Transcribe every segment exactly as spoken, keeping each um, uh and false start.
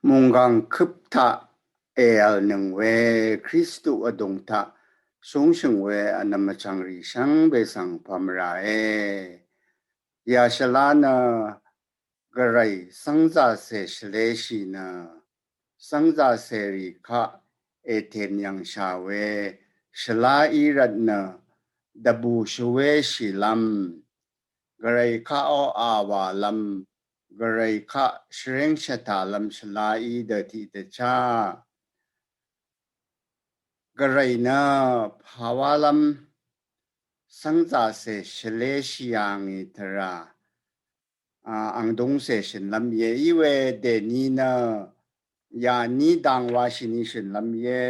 Munggang køp taq èvlnøng we Kristu vdung taq shungshøng we vnvm vchvngrì shvngbe svng pvmràe. Yashvla nø Gvray svngzàcè shvleshì nø svngzàcèrì kaq ètèn yv̀ngshà we shvla í rvt nø dvbù shvweshìlv́m Gvray kaq ó àwàlv́m, Gvray kaq shvréng shvtàlv́m shvla í dø tiq dvchá. Gvray nø pàwálv́m svngzàcè shvleshì yàngì tvrà, a, angdungcè shø̀nlv́m íe. Íwe dèní nø yàní dang washìní shø̀nlv́m íe.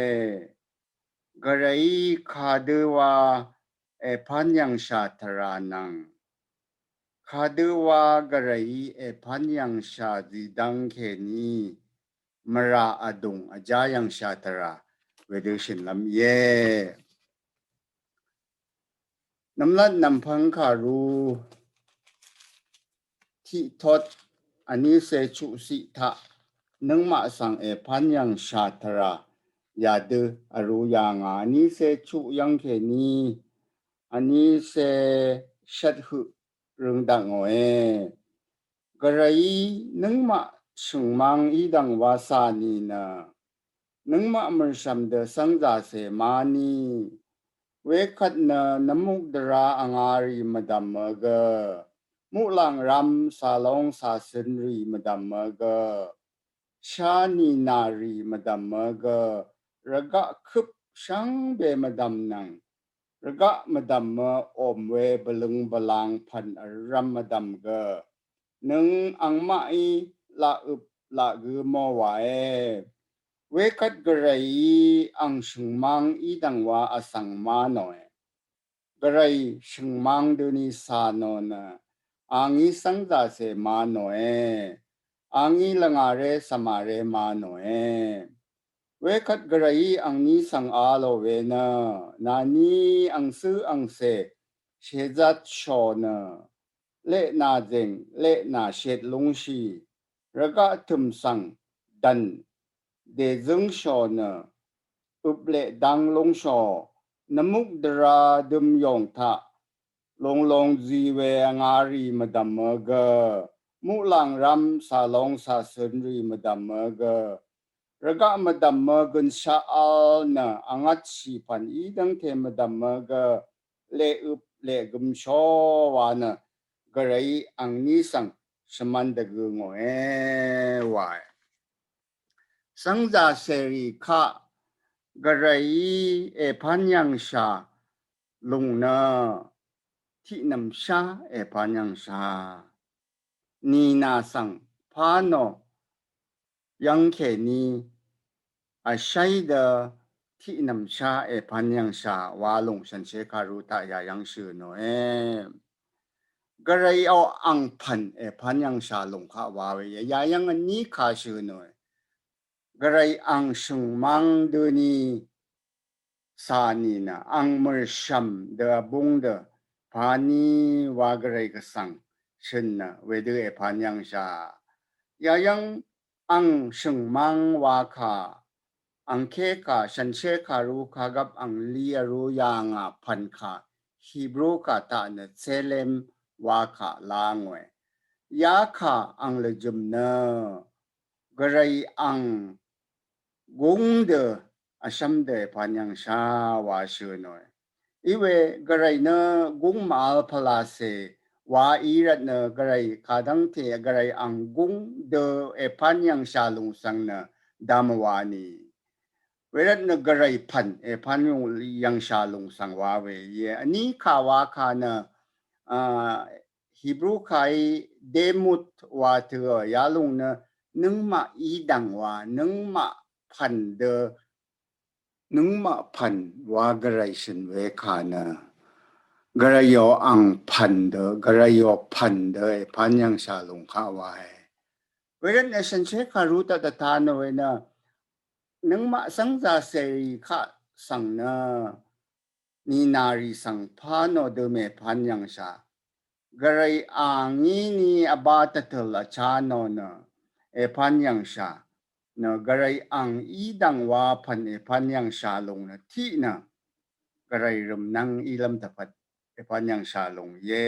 Gvrayí kadøwa èpán yv̀ngshà tvrà nvng, kadøwa Gvrayí èpán yv̀ngshà zìdvng kèní mvrà vdùng vjá yv̀ngshà tvrà wedø shø̀nlv́m íe. Nvmlat nvmpvng kàru tiqtot vnícé chuqciq taq nøngmaq svng èpán yv̀ngshà tvrà yadø vrū yà ngà. Vnícé chuq yv́ng kèní vnícé shvt høq røng dvngòe. Gvrayí nøngmaq shø̀ngmang í dv̀ng wa cà nìnø nøngmaq mø̀rshv̀m dø svngzàcè màní. Wekvt nø nvmukdvrá vngarì mvdv̀mø gø, muqlàng rvm càlong càcønrì mvdv̀mø gø, shá nìnàrì mvdv̀mø gø, rvgaq køp shvngbe mvdv̀m nvng, rvgaq mvdv̀mø òm we bvløng bvlang pv̀n vrvm mvdv̀m gø, nøng angmaqí laqøp laqgø mò wàe. Wekvt Gvrayí ang shø̀ngmang í dv̀ng wa vsvng má nòe. Gvray shø̀ngmang døni cà nò nø, angí svngzàcè má nòe. Angí lvngàré svmàré má nòe. Wekvt Gvrayí angní svng a lò we nø, nàní angcǿ angcè shèzat shò nø, leqnà zèng leqnà shet lúngshì, rvgaq tø̀m svng dv̀n dèzǿngshò nø, øp leq dvng lúngshò, nvmukdvrá døm yòng taq longlong zi we vngarì mvdv̀mø gø, muqlàng rvm càlong càcønrì mvdv̀mø gø, rvgaq mvdv̀mø gønshaq vl nø vngvtshì pv̀n í dv́ngte mvdv̀mø gø, leqøp leqgøm shó wa nø, Gvrayí angní svng shvmvn dvgø ngòe wae. Svngzàcèrì kaq Gvrayí èpán yv̀ngshà lùng nø, tiqnv̀mshá èpán yv̀ngshà. Nìnà svng pá nò yv́ng kèní vshaí dø tiqnv̀mshá èpán yv̀ngshà wa lùng shànshér kàru taq yayv́ng shø̀ nòe. Gvrayò ang pv̀n èpán yv̀ngshà lùng kaq wa we yayv́ng vní kà shø̀ nòe. Gvray ang shø̀ngmang døni cà nìnø ang mø̀rshv̀m dø vbúng dø pàní wa Gvray gvsvng shø̀n nø wedø èpán yv̀ngshà. Yayv́ng ang shø̀ngmang wa kà, angké kà, shànshér kàru kagvp angli vrū yà ngà pv̀n kà, Hibru kà taq nø tselem wa kà la ngòe. Ya kà ang lvjø̀m nø Gvray ang gúng dø vshv́m dø èpán yv̀ngshà wa shø̀ nòe. Iwe Gvray nø gúng màvl pvlacè wa í rvt nø Gvray kadv́ngte Gvray ang gúng dø èpán yv̀ngshà lùng svng nø dvmvwa nì. Wervt nø Gvray pv̀n èpán yv̀ngshà lùng svng wa we íe. Vní kà wa kà nø, a, Hibru kàí demut wa tø̀ yalùng nø nøngmaq í dv̀ng wa, nøngmaq pv̀n dø, nøngmaq pv̀n wa Gvray shø̀n we kà nø Gvrayò ang pv̀n dø, Gvrayò pv̀n dø èpán yv̀ngshà lùng kaq wae. Wervt nø shànshér kàru taq dvta nò we nø nøngmaq svngzàcèrì kaq svng nø nìnàrì svng pà nò dø mèpán yv̀ngshà. Gvray angí ni vbá tvtø̀l vchá nò nø èpán yv̀ngshà. nø gvray ang í dvng wa pvn èpvn yv̀ngshà lùng nø tiq nø gvray rø̀mnvng í lv́m dvpvt èpvn yv̀ngshà lùng íe.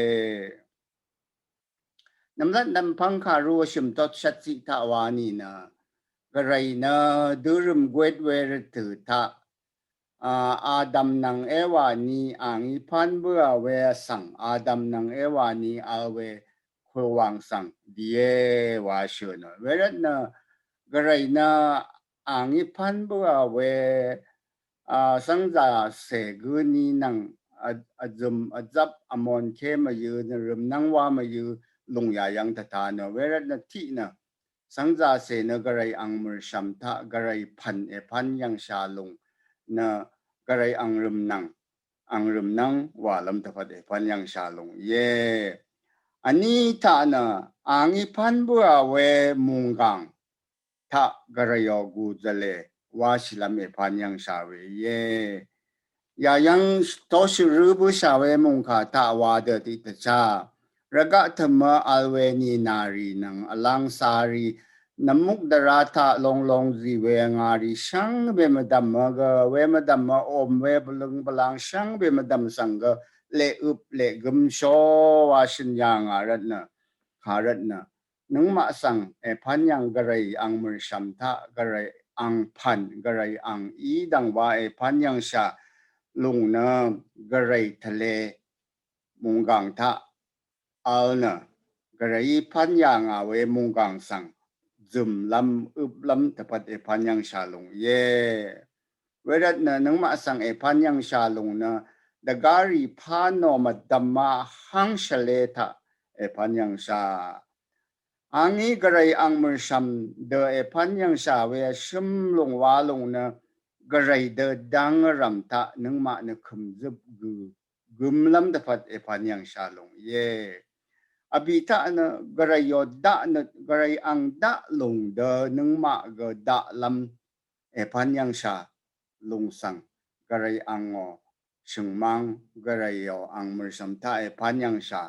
Nvmlat nvmpvng kàru vshø̀m tot shvt ziq taq wa nìnø gvray nø dørø̀m gwet we rvtø̀ taq a, Adam nvng Ewa ni angí pán bǿà we vsvng, Adam nvng Ewa ni vl we kulwàng svng dìe wa shø̀n ò. Wervt nø gvray nø angí pán bǿà we a, svngzàcè gǿ ni nvng a, vzø̀m vzvp vmònke mvyø̄ nø rø̀mnvng wa mvyø̄ lùng yà yv̀ng tvta nø wervt nø tiq nø svngzàcè nø gvray ang mø̀rshv̀m taq gvray pv̀n èpv́n yv̀ngshà lùng nø gvray ang rø̀mnvng, ang rø̀mnvng wàlv́m dvpvt èpv́n yv̀ngshà lùng íe. Vní taq nø angí pv́n bǿà we mùnggàng taq gvrayò gùzvle wáshìlv́m èpv́n yv̀ngshà we íe. Yàyv́ng toshvrǿ bǿshà we mùngkà taq wa dø tiqdvchá rvgaq tø̀mø vl we nìnàrì nvng vlangcārì nvmukdvrá taq longlong zì we ngàrì shvngbe mvdv̀mø gø we mvdv̀mø òm we bvløng bvlang shvngbe mvdv̀m svng gø leqøp leqgǿmshó wa shø̀n yà ngà rvtnø kà rvtnø nøngmaq svng èpv́n yv̀ng gvray ang mø̀rshv̀m taq gvray ang pv̀n gvray ang í dv̀ng wa èpv́n yv̀ngshà lùng nø gvray tvle mùnggàng taq vl nø gvrayí pv́n yà ngà we mùnggàng svng zø̀mlv́m øplv́m dvpvt èpv́n yv̀ngshà lùng íe. Wervt nø nøngmaq svng èpv́n yv̀ngshà lùng nø dvgárì pá nò mvdv̀má hv́ng shvlē taq èpv́n yv̀ngshà. Angí gvray ang mø̀rshv̀m dø èpv́n yv̀ngshà we vshø̀m lùng wa lùng nø gvray dø dvng vrv̀m taq nøngmaq nø kø̀mzøp gø gømlv́m dvpvt èpv́n yv̀ngshà lùng íe. Vbì taq nø gvrayò daq nø gvray ang daq lùng dø nøngmaq gø daqlv́m èpv́n yv̀ngshà lùng svng gvray angò shø̀ngmvng gvrayò ang mø̀rshv̀m taq èpv́n yv̀ngshà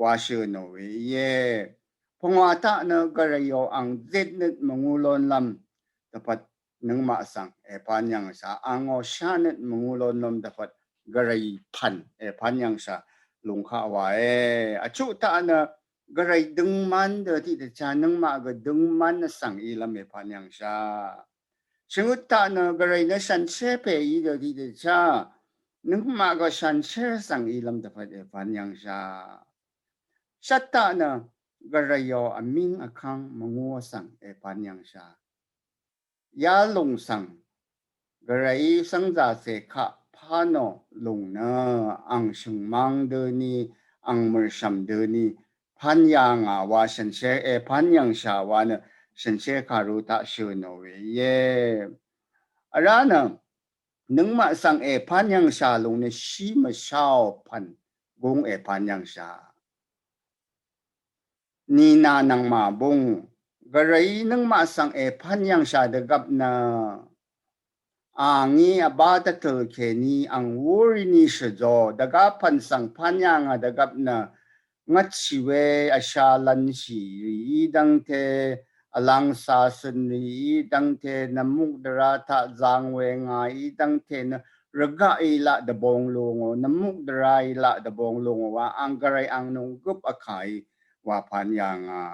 wa shø̀n ò we íe. Pvngwà taq nø gvrayò ang zitnøt mvngú lónlv́m dvpvt nøngmaq svng èpv́n yv̀ngshà angò shánøt mvngú lónlv́m dvpvt gvray pv̀n èpv́n yv̀ngshà lùng kaq wàe. Vchuq taq nø gvray døngmán dø tiqdvchá nøngmaq gø døngmán vsvng ílv́m èpv́n yv̀ngshà. Shvngøt taq nø gvray nø shànshér pè í dø tiqdvchá nøngmaq gø shànshér vsvng ílv́m dvpvt èpv́n yv̀ngshà. Shvt taq nø gvrayò vmíng vkv́ng mvngú vsvng èpv́n yv̀ngshà. Yalùng svng gvrayí svngzàcè kaq pá nò lùng nø ang shø̀ngmvng døni ang mø̀rshv̀m døni pv́n yà ngà wa shànshér èpv́n yv̀ngshà wa nø shànshér kàru taq shø̀n ò we íe. Vrá nø nøngmaq svng èpv́n yv̀ngshà lùng nø shí mvsháò pv̀n gúng èpv́n yv̀ngshà. Nìnà nvng màbúng gvrayí nøngmaq svng èpv́n yv̀ngshà dvgvp nø angí vbá dvtø̀l kèní ang wúrí ni shvzó dvgá pv̀n svng pv́n yà ngà dvgvp nø ngvtshì we vsha lvnshì rìí dv́ngte vlvngcà søn rìí dv́ngte nvmukdvrá taq zang we ngàí dv́ngte nø rvgaq í laq dvbong lúngò nvmukdvrá í laq dvbong lúngò wa ang gvray ang nunggøp vkàí wa pv́n yà ngà.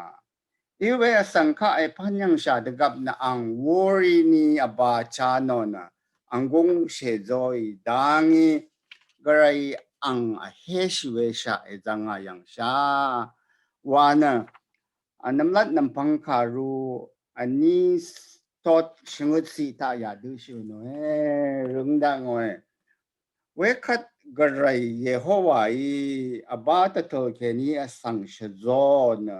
Iwe vsvng kaq èpv́n yv̀ngshà dvgvp nø ang wúrí ni vbà chá nò nø ang gúng shèzóì dá ngí gvray ang vhéshì we shaq èzv́ngà yv̀ngshà wa nø vnvmlat nvmpvng kàru vní tot shvngøt ciq taq yadø shø̀n òe. Røng daq ngòe. Wekvt gvray Yehowaí vbá dvtø̀l kèní vsvng shvzó nø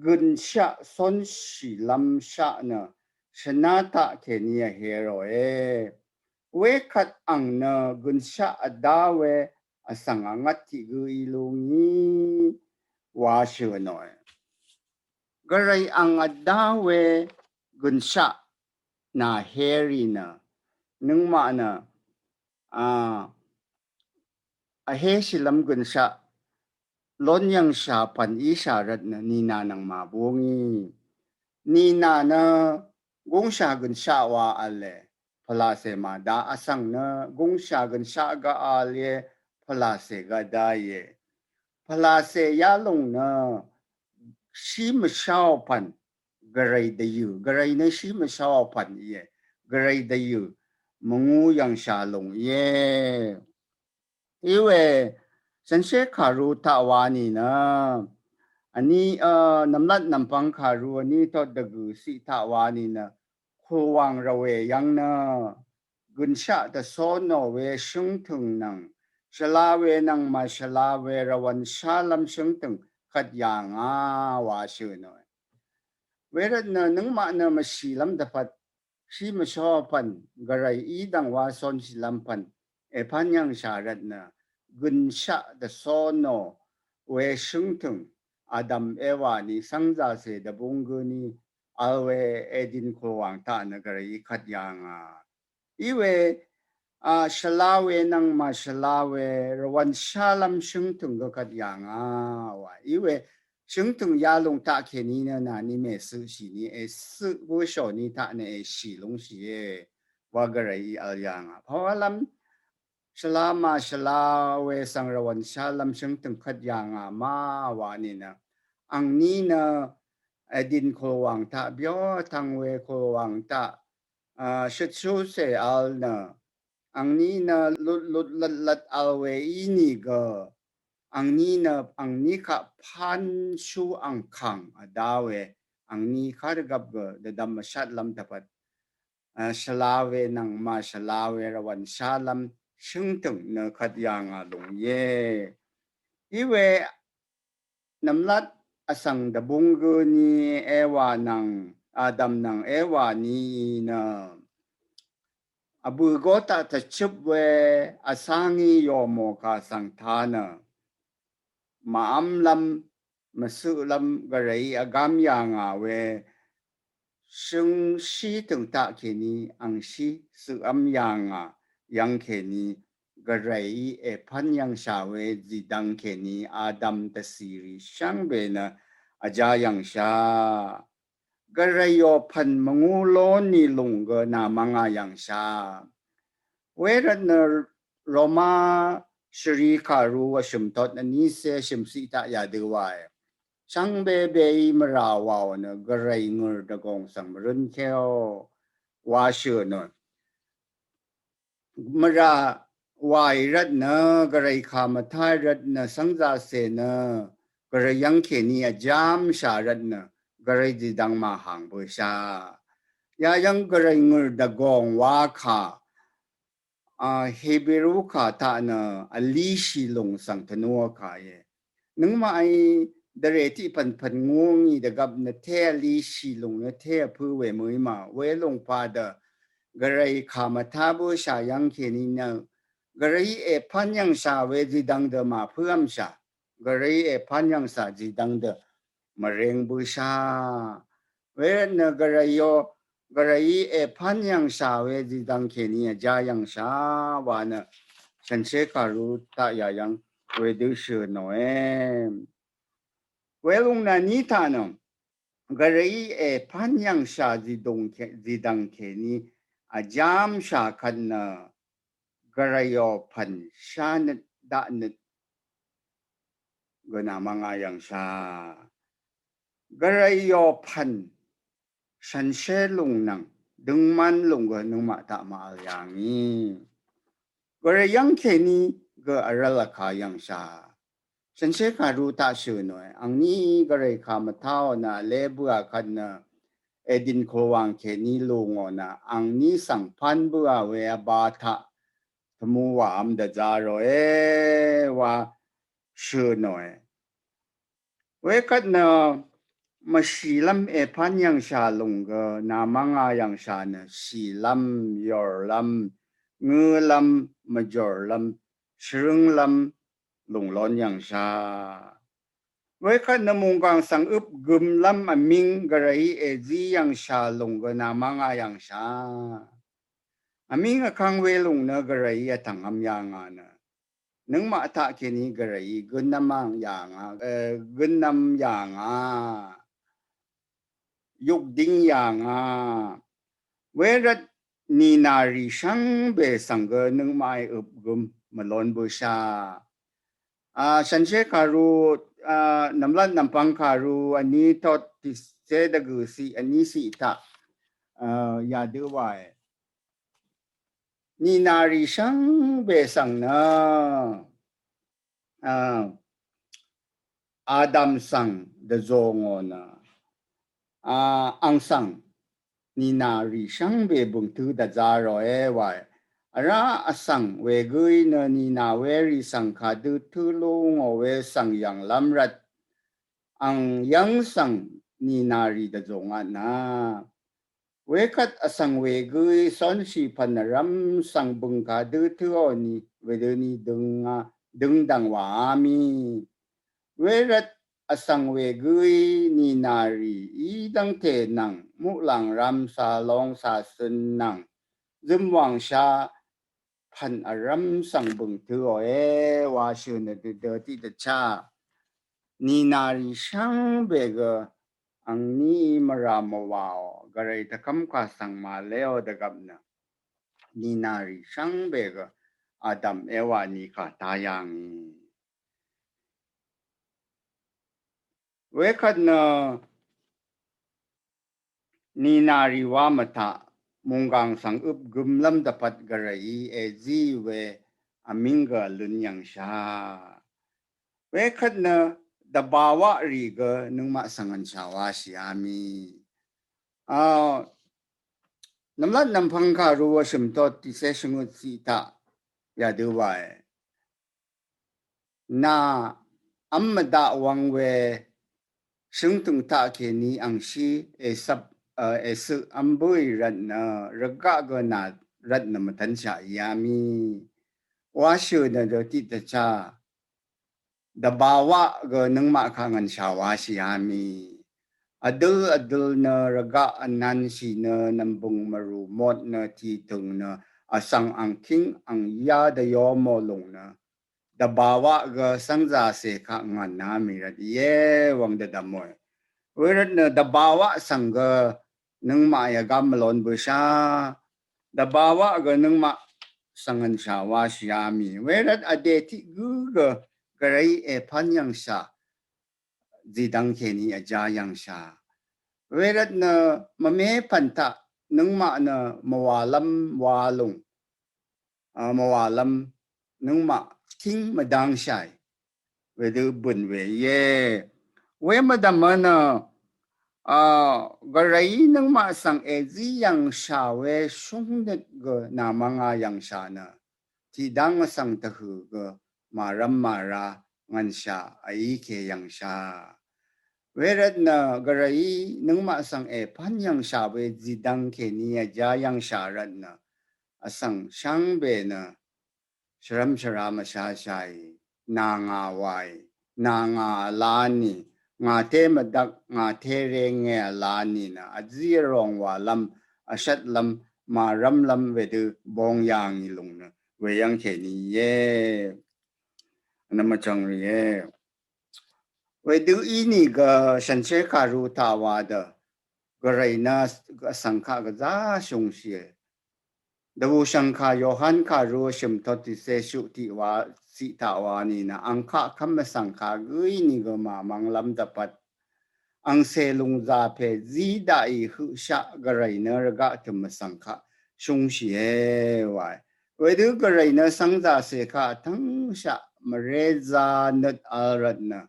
gønshaq cónshìlv́m shaq nø shvná taq kèní vhé ròe. Wekvt ang nø gønshaq vdá we vsvng vngvt tiq gǿ í lú ngí wa shø̀n òe. Gvray ang vdá we gønshaq nà hé rì nø nøngmaq nø a vhéshìlv́m gønshaq lón yv̀ngshà pv̀n íshà rvt nø nìnà nvng màbúng í. Nìnà nø gúngshà gønshaq wa v̄le, pvlàcè màda vsvng nø gúngshà gønshaq gø v̄l ye, pvlàcè gø da ye. Pvlàcè yalòng nø shí mvsháò pv̀n, gvray dvyø̀, gvray nø shí mvsháò pv̀n íe, gvray dvyø̀ mvngú yv̀ngshà lòng íe. Iwe, shànshér kàru taq wa nìnø, vní, a, nvmlat nvmpvng kàru vní tot dvgø̀ ciq taq wa nìnø, kùlwàng rvwè yv̀ng nø, gønshaq dvsónò we shǿngtø̀ng nvng, shvla we nvng màshvla we rvwv̀n shálv́m shǿngtø̀ng kvt yà ngà wa shø̀nò. Wervt nø nøngmaq nø mvshìlv́m dvpvt, shí mvshó pv̀n, gvray í dv̀ng wa cónshìlv́m pv̀n, èpv́n yv̀ngshà rvt nø, gønshaq dvsónò we shǿngtø̀ng, Adam Ewa ni cv́ngzàcè dvbúng gǿ ni, vl we èdìn kùlwàng taq nø gvray í kvt yà ngà. Iwe, a, shvla we nvng màshvla we, rvwv̀n shálv́m shǿngtø̀ng gø kvt yà ngà wa. Iwe, shǿngtø̀ng yalòng taq kèní nø nàní mècøqshì ni, ècøq bǿshò ni taq nø èshì lúngshìe, wa gvray í vl yà ngà. Pàwálv́m, shvla màshvla we svng rvwv̀n shálv́m shǿngtø̀ng kvt yà ngà ma wa nìnø. Angní nø, èdìn kùlwàng taq, byó vtvng we kùlwàng taq, a, shøtshúcè vl nø, angní nø lutlut lvtlvt vl we ínìgø, angní nø, angní kaq pánshú angkàng vdá we, angní kaq dvgvp gø, dvdvm vshatlv́m dvpvt, a, shvla we nvng màshvla we rvwv̀n shálv́m shǿngtø̀ng nø kvt yà ngà lúng íe. Iwe, nvmlat vsvng dvbúng gǿ ni Ewa nvng, Adam nvng Ewa ni nø, vbø̀ gó taq tvchøp we vsá ngí yòmò kà svng tā nø, màv́mlv́m, mvcøqlv́m gvray í vgám yà ngà we, shøngshí tø̀ng taq kèní angshí cøqv́m yà ngà yv̀ng kèní, gvray í èpv́n yv̀ngshà we zìdvng kèní Adam dvcìrì shvngbe nø vjá yv̀ngshà. Gvrayò pv̀n mvngú lónì lùng gø nàmvngà yv̀ngshà. Wervt nø Roma shvri kàru vshø̀m tot vnícé vshø̀m ciq taq yadø wae. Shvngbe beí mvrà wàò nø gvray ngø̀r dvgòng svng mvrǿnkéò wa shø̀ nø. Mvrà wàì rvt nø, gvray kà mvtá rvt nø, cv́ngzàcè nø, gvray yv́ng kèní vjámshà rvt nø, gvray zìdvng màhàng bø̀shà. Yayv́ng gvray ngø̀r dvgòng wa kà, a, Heberu kà taq nø, vlishì lùng svng tvnúò kà íe. Nøngmaqí dvrè tiq pv̀npv̀n ngú ngì dvgvp nø té vlishì lùng nø té vpǿ we mø̀í mà, welùng padø, gvray kà mvtá bǿshà yv́ng kèní nø, gvrayí èpv́n yv̀ngshà we zìdvng dø màpǿv́mshà, gvrayí èpv́n yv̀ngshà zìdvng dø mvreng bǿshà. Wervt nø gvrayò, gvrayí èpv́n yv̀ngshà we zìdvng kèní vjá yv̀ngshà wa nø, shànshér kàru taq yà yv́ng wedø shø̀ nòe. Welùng nàní taq nø, gvrayí èpv́n yv̀ngshà zìdùng kè-, zìdvng kèní vjámshà kvt nø, gvrayò pv̀n shánøt daqnøt gø nàmvngà yv̀ngshà. Gvrayò pv̀n shànshér lùng nvng døngmán lùng gø nøngmaq taq màvl yà ngì. Gvray yv́ng kèní gø vrv́l vkà yv̀ngshà. Shànshér kàru taq shø̀ nòe, angní gvray kà mvtáò nø vlé bǿà kvt nø, èdìn kùlwàng kèní lù ngò nø, angní svng pán bǿà we vbā taq, tvmú wàv́m dvzá ròe wa shø̀ nòe. Wekvt nø mvshìlv́m èpv́n yv̀ngshà lùng gø nàmvngà yv̀ngshà nø shìlv́m, yòrlv́m, ngǿlv́m, mvjòrlv́m, shvrǿnglv́m lùng lón yv̀ngshà. Wekvt nø mùnggàng svng øp gømlv́m vmíng gvrayí èzí yv̀ngshà lùng gø nàmvngà yv̀ngshà. Vmíng vkvng welùng nø gvrayí vtv̀ngvm yà ngà nø. Nøngmaq taq kèní gvrayí gønvm yà ngà, e, gønvm yà ngà. Yukding yà ngà. Wervt nìnàrì shvngbe svng gø nøngmaqí øp gøm mvlon bøsha. A, shànshér kàru, a, nvmlat nvmpvng kàru, vní tot tiqcé dvgø̀ ciq, vní ciq taq, a, yadø wae. Nìnàrì shvngbe svng nø, a, Adam svng dvzò ngò nø, a, ang svng nìnàrì shvngbe bø̀ng tø̄ dvzá ròe wae. Vrá vsvng wegǿí nø nìnà werì svng kadø tø̄ lú ngò we svng yv̀nglv́m rvt ang yv́ng svng nìnàrì dvzò ngà nø. Wekvt vsvng wegǿí cónshì pv̀n vrv́m svng bø̀ng kadø tø̄ò ni wedø ni døng, døngdv̀ng wàá mì. Wervt vsvng wegǿí nìnàrì í dv́ngte nvng muqlàng rv́m salong sasøn nvng zømwàngsha pv̀n vrv́m svng bø̀ng tø̄òe wa shø̀ nø dø dø tiqdvchá. Nìnàrì shvngbe gø angní mvrà mvwàò, gvray dvkv́mkà svng màléò dvgvp nø. Nìnàrì shvngbe gø Adam Ewa ni kà tá yà ngì. Wekvt nø nìnàrì wa mvtaq mùnggàng svng øp gømlv́m dvpvt gvrayí èzí we vmíng gø vløn yv̀ngshà. Wekvt nø dvbawaqrì gø nøngmaq svng vnshà washìá mì. A, nvmlat nvmpvng kàru vshø̀m tot tiqcé shvngøt ciq taq yadø wae. Nà v́m mvdaq wvng we shǿngtø̀ng taqkèní angshí ècvp, a, ècøq v́m bǿì rvtnø rvgaq gø nà rvtnø mvtv́nshaq ìá mì. Washø̀ nø dø tiqdvchá. Dvbawaq gø nøngmaq kaq ngv̀nshà washìá mì. Vdøl vdøl nø rvgaq vnanshì nø nv̀mbø̀ng mvrù mot nø tìtø̀ng nø vsvng angkíng angyá dvyó mò lùng nø dvbawaq gø cv́ngzàcè kaq ngv̀nà mì rvt íe wvng dvdv̀mòe. Wervt nø dvbawaq svng gø nøngmaq yvgám mvlon bøsha. Dvbawaq gø nøngmaq svng vnshà washìá mì. Wervt vdè tiq gǿ gø gvray èpv́n yv̀ngshà zìdvng kèní vjá yv̀ngshà. Wervt nø mvmé pv̀n taq nøngmaq nø mvwàlv́m wa lùng, a, mvwàlv́m nøngmaq tíng mvdv́ngshàì. Wedø bø̀n we íe. We mvdv̀mø nø, a, gvrayí nøngmaq svng èzí yv̀ngshà we shúngnøt gø nàmvnga yv̀ngshà nø tiqdv́ng vsvng tvhø̀ gø màrv́m màra ngv̀nshà vìke yv̀ngshà. Wervt nø gvrayí nøngmaq svng èpv́n yv̀ngshà we zìdvng kèní vjá yv̀ngshà rvt nø vsvng shvngbe nø shvrv́m shvra mvshashàì, nà ngà wàì, nà ngà vla nì, ngà té mvdvk, ngà té renge vla nì nø vzí vròng wàlv́m, vshvtlv́m, màrv́mlv́m wedø bong yà ngì lùng nø weyv́ng kèní íe. Nvmvchvng rìe. Wedø ínìgø shànshér kàru taq wa dø gvray nø vsvng kaq gvzá shúngshìe. Dvbùshv̀ngkà Yohan kàru vshø̀m tot tiqcé shuq tiq wa ciq taq wa nìnø ang kaq kv́m vsvng kaq gǿ ínìgø màmvnglv́m dvpvt angcè lùng zà pè zí daqì høqshaq gvray nø rvgaq tø̀m vsvng kaq shúngshìe wae. Wedø gvray nø cv́ngzàcè kaq vtv́ngshaq mvré zā nøt vl rvt nø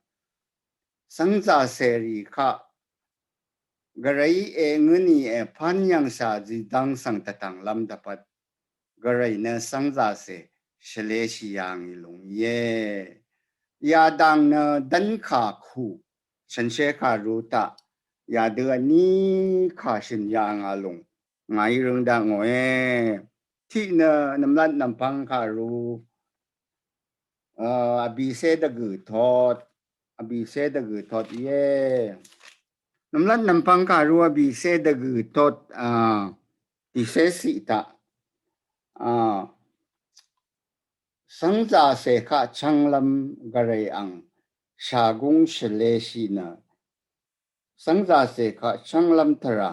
cv́ngzàcèrì kaq gvray èngø nì èpv́n yv̀ngshà zìdvng svng dvtv̀nglv́m dvpvt gvray nø cv́ngzàcè shvleshì yà ngì lùng íe. Yadang nø dv́nkà kù shànshér kàru taq yadø vní kà shø̀n yà ngà lùng ngàí røng dakngòe. Tiq nø nvmlat nvmpvng kàru, a, vbìcé dvgø̀ tot, vbìcé dvgø̀ tot íe. Nvmlat nvmpvng kàru vbìcé dvgø̀ tot, a, tiqcé ciq taq, a, cv́ngzàcè kaq chv́nglv́m gvray ang shàgúng shvleshì nø cv́ngzàcè kaq chv́nglv́m tvrà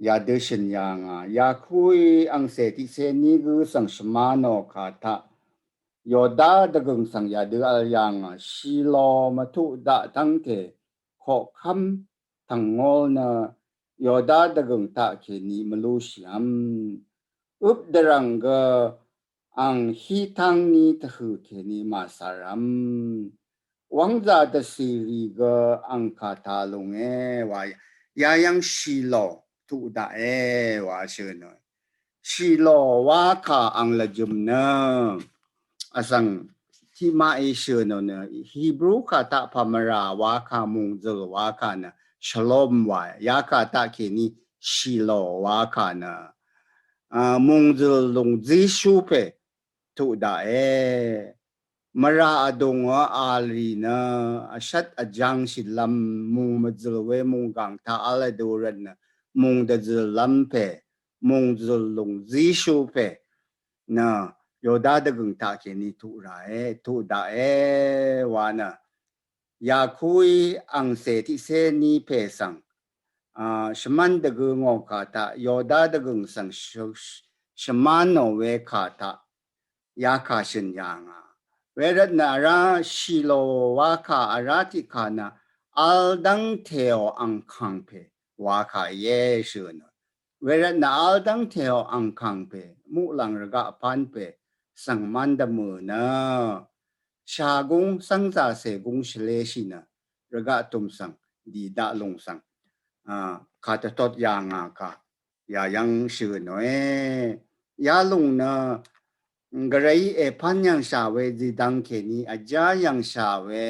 yadø shø̀n yà ngà. Yakuí angcè tiqcé ní gǿ svng shvmá nò kà taq Yoda dvgø̀ng svng yadø vl yà ngà. Shìlò mvtuq daq tv́ngte koqkv́m tv̀ngngol nø Yoda dvgø̀ng taq kèní mvlúshìv́m. Øp dvrv̀ng gø ang hí tv́ng ní tvhø̀ kèní màcàrv́m. Wv́ngzà dvcìrì gø ang kà ta lúnge wa yayv́ng shìlò tuq daqe wa shø̀n ò. Shìlò wa kà ang lvjø̀m nø vsvng tiqmaqí shø̀n ò nø Hebru kà taq pà mvrà wa kà mùngzø̀l wa kà nø shalom wa ya kà taq kèní shìlò wa kà nø a, mùngzø̀l lùng zíshú pè tuq daqe. Mvrà vdùng a vl rì nø vshvt vjvng shìlv́m mùng mvzø̀l we mùnggàng taq vl vdu rvt nø mùng dvzø̀llv́m pè mùngzø̀l lùng zíshú pè nø Yoda dvgø̀ng taq kèní tuq ràe, tuq daqe wa nø Yakuí angcè tiqcé ní pè svng a, shvmán dvgø ngò kà taq Yoda dvgø̀ng svng shv- shvmán nò we kà taq ya kà shø̀n yà ngà. Wervt nø vrá shìlò wa kà vrá tiq kà nø vl dv́ngtèò angkàng pè wa kà íe shø̀n ò. Wervt nø vl dv́ngtèò angkàng pè muqlàng rvgaq pán pè svng mv́n dvmø̀ nø shàgúng cv́ngzàcè gúng shvléshì nø rvgaq tùm svng dì daq lùng svng a, kà dvtot yà ngà kà yayv́ng shø̀n òe. Ya lùng nø gvray èpv́n yv̀ngshà we zìdvng kèní vjá yv̀ngshà we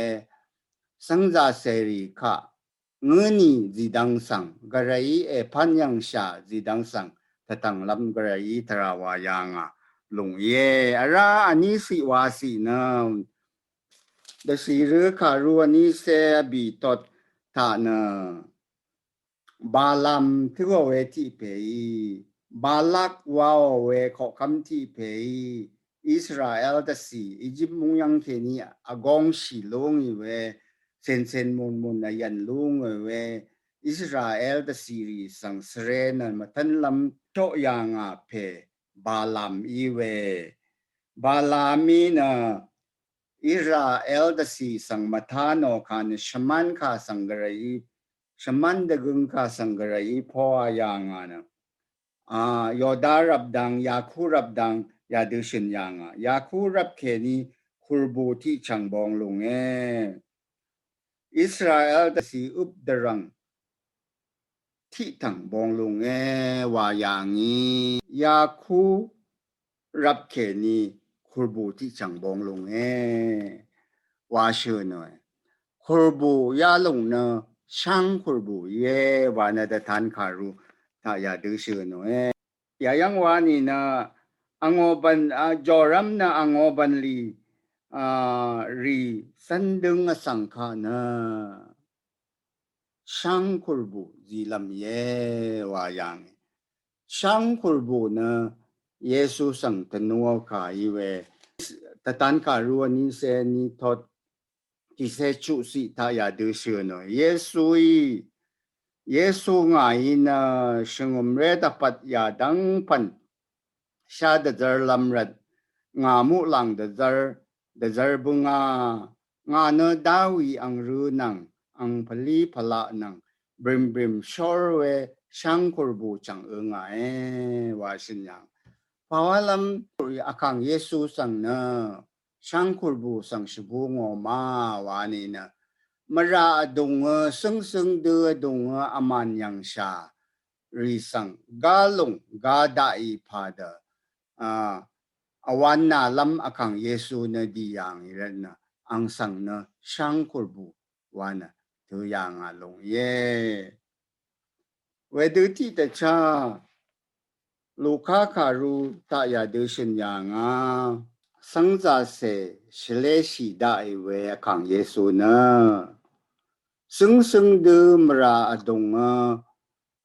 cv́ngzàcèrì kaq ngǿ nì zìdvng svng gvray èpv́n yv̀ngshà zìdvng svng tvtv̀nglv́m gvray tvrà wa yà ngà lùng íe. Vrá vní ciq wa ciq nø dvcìrø kàru vní cé vbì tot taq nø Balam tǿò we tiq pèí, Balak waò we koqkv́m tiq pèí, Israel dvcì Egypt mung yv́ng kèní vgóngshì lú ngì we, cèncèn mùnmùn vyv̀n lú ngì we, Israel dvcìrì svng svre nø mvtv́nlv́m choq yà ngà pè Balam í we. Balam í nø Israel dvcì svng mvtá nò kà nø shvmán kà svng gvray í, shvmán dvgøng kà svng gvray í powa yà ngà nø a, Yoda rvp dang, Yaku rvp dang yadø shø̀n yà ngà. Yaku rvp kèní kùrbù tiq chv̀ng bong lúnge. Israel dvcì øp dvrv̀ng tiq tv̀ng bong lúnge wa yà ngì. Yaku rvp kèní kùrbù tiq chv̀ng bong lúnge wa shø̀n òe. Kùrbù ya lùng nø sháng kùrbù íe wa nø dvtan kàru taq yadø shø̀n òe. Yayv́ng wa nìnø angò bv̀n a, jòrv́m nø angò bv̀nlì a, rì cv́n dǿng vsvng kaq nø sháng kùrbù zìlv́m íe wa yà ngì. Sháng kùrbù nø Yesu svng tvnuò kà í we. Tvtan kàru vní cé ní tot tiqcé chuqciq taq yadø shø̀n òe. Yesuí, Yesu ngàí nø shvngø̀mré dvpvt yadv́ng pv̀n shá dvzv́rlv́m rvt ngà muqlàng dvzv́r, dvzv́r bǿngà. Ngà nø Dawi angrø̄ nvng, ang pvlí pvlaq nvng, brìmbrìm shór we sháng kùrbù chv̀ng ø̄ngàe wa shø̀n yàng. Pàwálv́m vkàng Yesu svng nø sháng kùrbù svng shvbú ngò ma wa nìnø mvrà vdùngø, cǿngcǿng dø vdùngø vmàn yv̀ngshà rì svng gá lùng gá daqì pà dø a, vwan nàlv́m vkàng Yesu nø dì yà ngì rvt nø ang svng nø sháng kùrbù wa nø tø̄ yà ngà lùng íe. Wedø tiq dvchá Luka kàru taq yadø shø̀n yà ngà. Cv́ngzàcè shvléshì daqì we vkàng Yesu nø cǿngcǿng dø mvrà vdùngø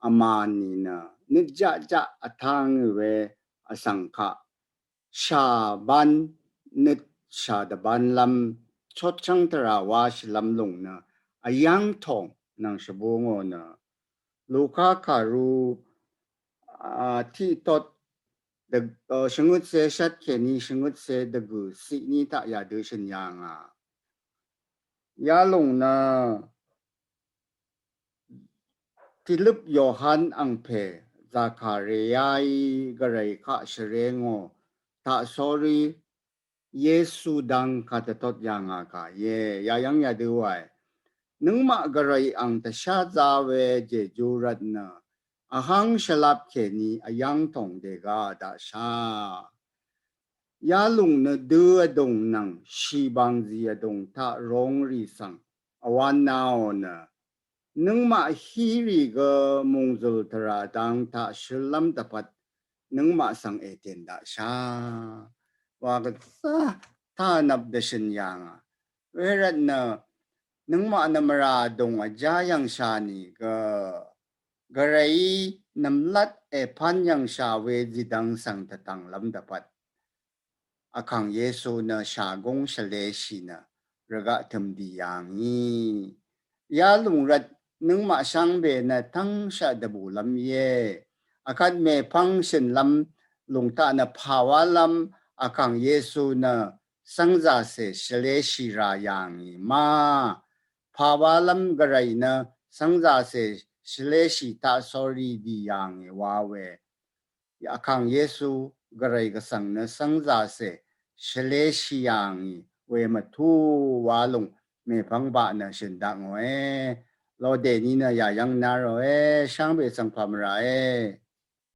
vmàn nìnø nøt jaqjaq vtá ngì we vsvng kaq shàbán nøt shàdvbánlv́m chotchv́ng tvrà wáshìlv́m lùng nø vyv́ng tòng nvng shvbú ngò nø Luka kàru a, tiqtot dvg, o, shvngøtse shvt kèní shvngøtse dvgø̀ siqní taq yadø shø̀n yàngà. Yalùng nø Tiløp Yohan angpè Zakaria í gvray kaq shvrengò taq sórí Yesu dang kà dvtot yàngà kà íe. Yayv́ng yadø wae. Nøngmaq gvray ang tvshá zá we jejú rvt nø vháng shvlap kèní vyv́ng tòng dèga daqshá. Yalùng nø dø vdùng nvng shìbang zì vdùng taq rongrì svng vwán naò nø nøngmaq hírì gø mùngzø̀l tvrà dang taq shøllv́m dvpvt nøngmaq svng ètèn daqshá. Wa gvzá taq nvp dvshø̀n yàngà. Wervt nø nøngmaq nvmvrà vdùng vjá yv̀ngshà nìgø gvray nvmlat èpán yv̀ngshà we zìdvng svng dvtv̀nglv́m dvpvt Vkàng Yesu nø shàgúng shvleshì nø rvgaq tø̀m dì yàngì. Yalùng rvt nøngmaq shvngbe nø tv́ngshaq dvbùlv́m íe. Vkvt mèpv́ng shø̀nlv́m lùng taq nø pàwálv́m Vkàng Yesu nø sv́ngzàcè shvleshì rà yàngì ma. Pàwálv́m gvray nø sv́ngzàcè shvleshì taq sórí dì yàngì wa we. Vkàng Yesu gvray gvsvng nø sv́ngzàcè shvleshì yàngì we mvtú wa lùng mèpv́ng baq nø shø̀n dakngòe. Lodèní nø yàyv́ng náròe, shvngbe svng pàmvràe.